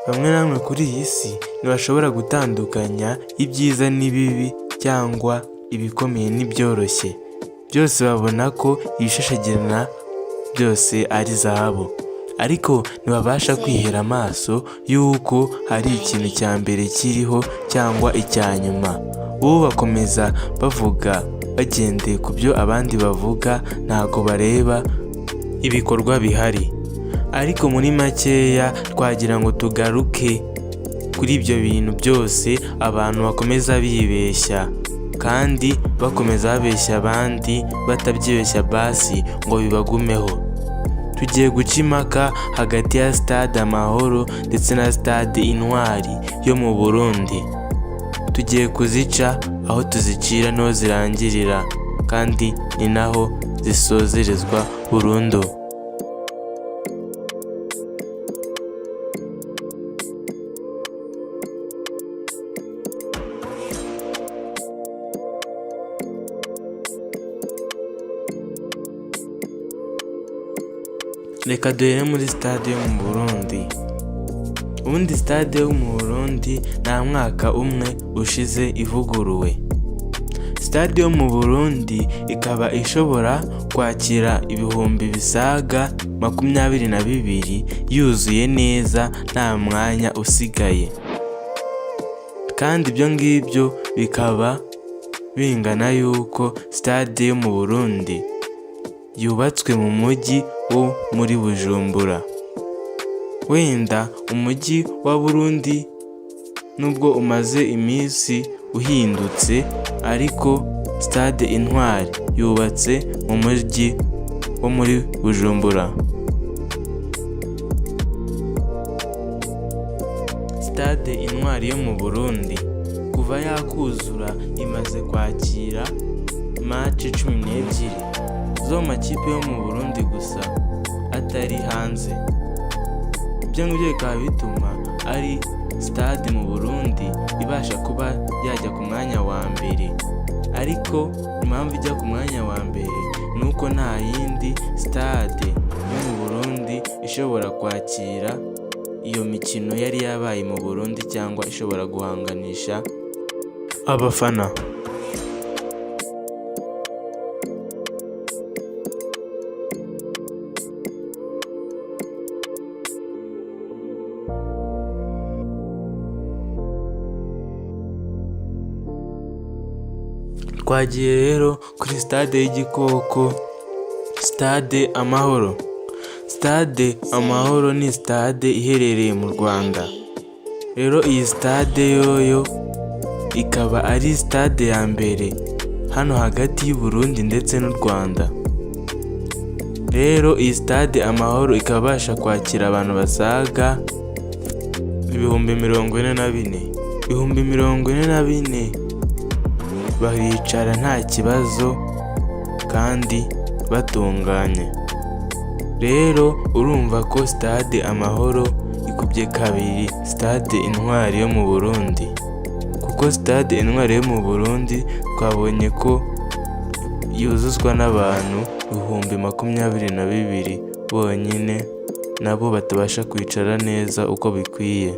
Bamwe na bamwe kuri iyi si ntibashobora gutandukanya ibyiza n'ibibi cyangwa ibikomeye n'ibyoroshye, byose babona ko ibishashagirana byose ari zahabu, ariko ntibabasha kwihera amaso y'uko hari ikintu cya mbere kiriho cyangwa icya nyuma. Bo bakomeza bavuga bagendeye ku byo abandi bavuga, ntago bareba ibikorwa bihari. Ariko muri makeya twagira ngo tugaruke kuri ibyo bintu byose abantu bakomeza bibeshya kandi bakomeza babeshya abandi batabyibeshya basi ngo bibagumeho. Tugiye guca impaka hagati ya Stade Amahoro ndetse na Stade Intwari yo mu Burundi. Tugiye kuzica aho tuzicira niho zirangirira kandi ni naho zisozerezwa burundu. Reka duhere muri stade yo mu Burundi. Ubundi stade yo mu Burundi nta mwaka umwe ushize ivuguruwe. Stade yo mu Burundi ikaba ishobora kwakira 22,000 yuzuye neza nta mwanya usigaye. Kandi ibyo ngibyo bikaba bingana y'uko stade yo mu Burundi yubatswe mu mujyi wo muri Bujumbura. Wenda umujyi wa Burundi nubwo umaze iminsi uhindutse, ariko stade Intwari yubatse mu mujyi wo muri Bujumbura. Stade Intwari yo mu Burundi kuva yakuzura imaze kwakira match 12 zo mu makipe yo mu Burundi gusa atari hanze. Ibyo ngibyo bikaba bituma ari stade mu Burundi ibasha kuba yajya ku mwanya wa mbere, ariko impamvu ijya ku mwanya wa mbere ni uko nta yindi stade yo mu Burundi ishobora kwakira iyo mikino yari yabaye mu Burundi cyangwa ishobora guhanganisha abafana. Twagiye rero kuri stade y'Igikoko, Stade Amahoro. Stade Amahoro ni stade iherereye mu Rwanda. Rero iyi stade yoyo ikaba ari stade ya mbere hano hagati y'u Burundi ndetse n'u Rwanda. Rero iyi stade Amahoro ikaba ibasha kwakira abantu basaga 44,000. 44,000 baricara nta kibazo kandi batunganye. Rero urumva ko stade Amahoro ikubye kabiri stade Intwari yo mu Burundi, kuko stade Intwari yo mu Burundi twabonye ko yuzuzwa n'abantu 22,000 bonyine, nabo batabasha kwicara neza uko bikwiye.